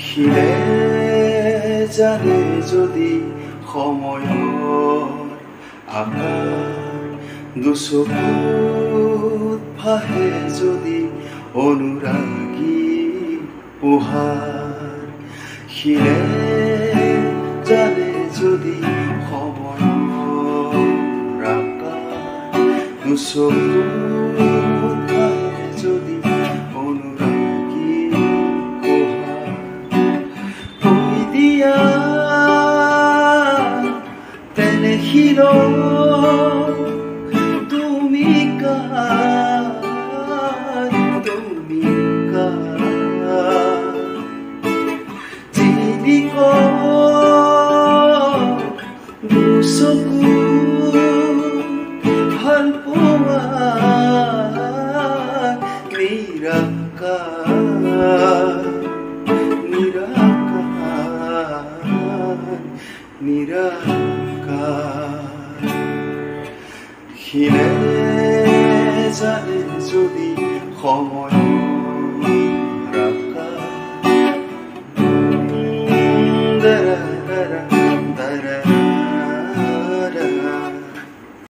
শিলে জানে যদি সময়ৰ আকাৰ, দুচকুত ভাহে যদি অনুৰাগী পোহাৰ। শিলে জানে যদি সময়ৰ আকাৰ, দুচকুত ভাহে যদি অনুৰাগী পোহাৰ। থৈ দিয়া তেনে শিল তুমি কাৰ, তুমি কাৰ? জিলিক দুচকু ভাল পোৱা নিৰাকাৰ, নিৰাকাৰ, নিৰাকাৰ। শিলে জানে যদি সময়ৰ